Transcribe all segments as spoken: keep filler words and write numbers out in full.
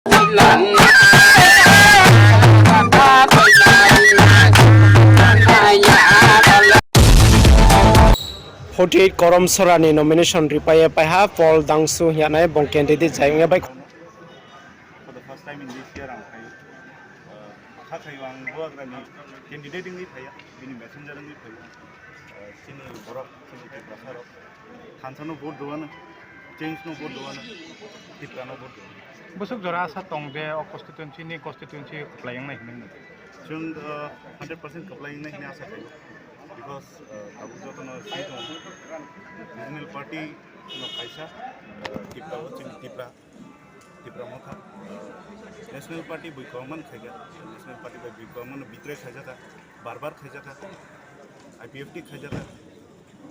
Forty eight Koromsora ni nomination ripai ye paiha Paul Dangsu hing ya nai bung candidate jai ong ya bai. For the first time in this year ang phai, uh, kha khaio ang Bubagra ni candidate wngwi phaiya, bini messenger wngwi phaiya. Uh, chini borok, chini Tiprasa rok, thansa no vote rwano, change no vote rwano, Tipra no vote rwano. Bwswk jora asa tong je o constituency ni constituency kwplai wngnai hinwi? Chwng, uh, hundred percent kwplai wngnai hinwi asa khaio. Because, uh, tabuk jotono sini tongo, regional party no kaisa, uh, Tipra o chini Tipra, Tipra Motha, uh, National Party bui kwbangma no khaikha, National Party bai bui kwbangma no betray khaijakha, bar bar khaijakha, I P F T khaijakha,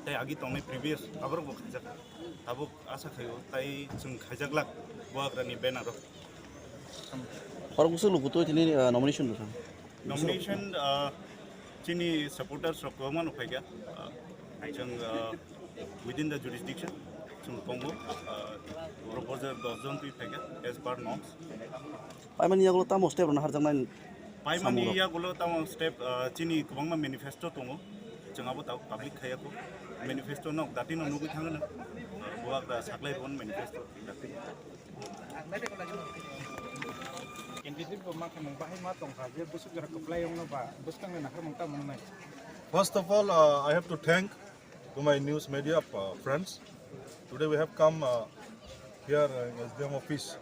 tei agi tongnai previous aborok bo khaijakha. Tabuk asa khaio, tai chwng khaijaglak Bubagra ni banner o. Khorokbwswk luku twi tini, uh, nomination rwkha. Nomination, uh, chini supporters rok kwbangma no phaikha. Uh, chwng, uh, within the jurisdiction, chwng tongo, uh, proposer dos jon twi phaikha as per norms. Paimani yagulo tamo step rwna harjaknai? Paimani yagulo tamo step, uh, chini kwbangma manifesto tongo. Chwng abo tabuk public khaiya kho. Manifesto nok dati no nugwi thangno. Bubagra saklai rwmani manifesto dati. Candidate bo ma khe nung bahai ma tongkha je bwswk jora kwplai ongno ba bwskang ni naharmung tamo wngnai. First of all, uh, I have to thank to my news media, uh, friends. Today we have come, uh, here in S D M office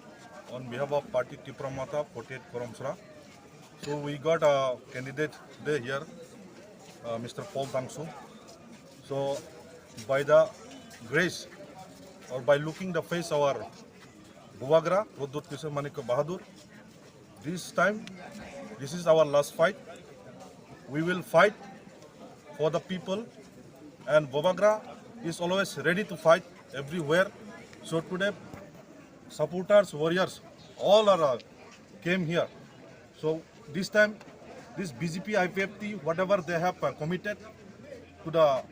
on behalf of party Tipra Motha forty-eight Koromsora. So we got a candidate day here, uh, Mister Paul Dangsu. So by the grace or by looking the face our Bubagra, Pradyut Kishore Manikya Bahadur, this time, this is our last fight. We will fight for the people, and Bubagra is always ready to fight everywhere. So today, supporters, warriors, all are, uh, came here. So this time, this B J P I P F T, whatever they have, uh, committed to the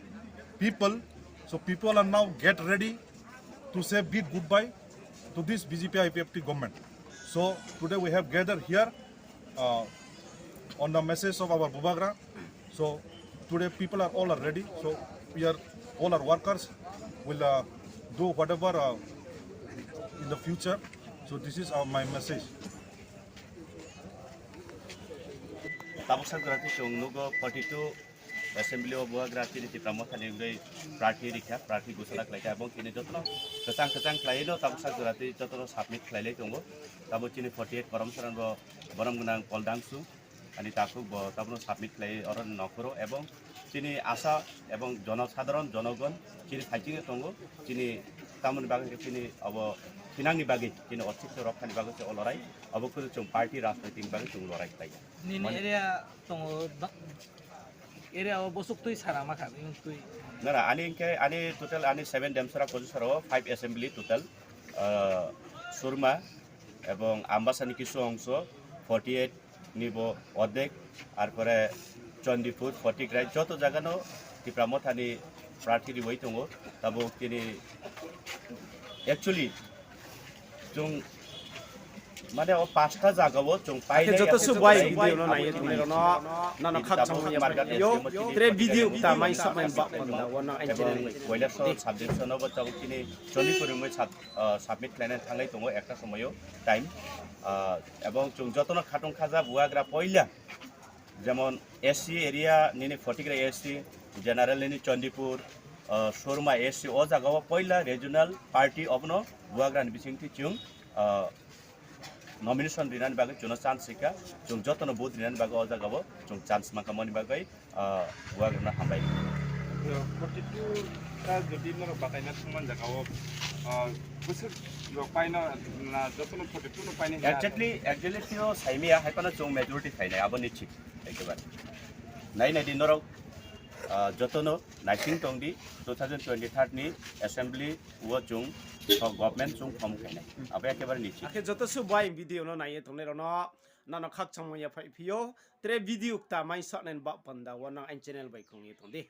people, so people are now get ready to say big goodbye to this B J P I P F T government. So today we have gathered here, uh, on the message of our Bubagra. So today people are all are ready. So we are all our workers will, uh, do whatever, uh, in the future. So this is, uh, my message. Tabuk sakjora twi chwng nugo forty-two assembly o Bubagra chini Tipra Motha ni wngwi prarthi rikha, prarthi ghoshona khlaikha, ebong chini jotono kwchang kwchang khlaiwi no tabuk sakjora twi jotono submit khlailai tongo. Tabuk chini forty-eight Koromsora bo borom gwnang Paul Dangsu, ani takhuk bo tabono submit khlaiwi oro nokhoro, ebong chini asa ebong jonosadharon, jonogon chini phaisingno tongo, chini tamoni bagwi khe chini obo thinangni bagwi, chini ostikto rokhani bagwi se o lorai, obo khe chwng party rajnoitik ni bagwi chwng lorai khlaiya. Nini area tongo, area o bosok twi sara ma kha, bini twi. Nara, ani hwnkhe ani total ani seven Demsora Kojusora o five assembly total, ah, Surma ebong Ambasa ni kisu ongso forty-eight ni bo ordek, arpore Chandipur, Photograi, joto jaga no Tipra Motha ni prarthi riwi tongo. Tabuk tini actually chwng mane o pasta jaga o chwng painai joto subai video no nai tongnai rok no, nono khakchangma yaphaiphi yo, tre video ta mai sok nai ba panda wo nang ang channel bai. Koilaso subdivision o bo tabuk tini Chandipur ni mui sub, ah, submit khlainai thanglai tongo ekta somoio time. Ah, ebong chwng jotono khatung khaja Bubagra poila jemon S C area nini Photograi S C, general nini Chandipur, ah, Surma S C o jaga o poila regional party obono Bubagra ni bising twi chwng, ah, nomination rinani bagwi chwngno chance rikha, chwng jotono vote rinani bagwi o jaga o chwng chance mankha moni bagwi, ah, Bubagrano hambai. Forty-two ta jodi norok bataina thangman jaga o, ah, bwswk rok paino na jotono forty-two no painai hwnwi. Exactly, exactly tio saimaya, hai phano chwng majority phainai, abo nischit ekebare. Nai nai di norok, ah, jotono naising tong di, two thousand twenty-third ni assembly o chwng, o government chwng form khainai. Abo ekebare nischit. Akhe joto subai video no naiye tongnai rok no, nono khakchangma yaphaiphi yo, tre video kta mai sok nai ba panda wo nang ang channel bai khong ye tong di.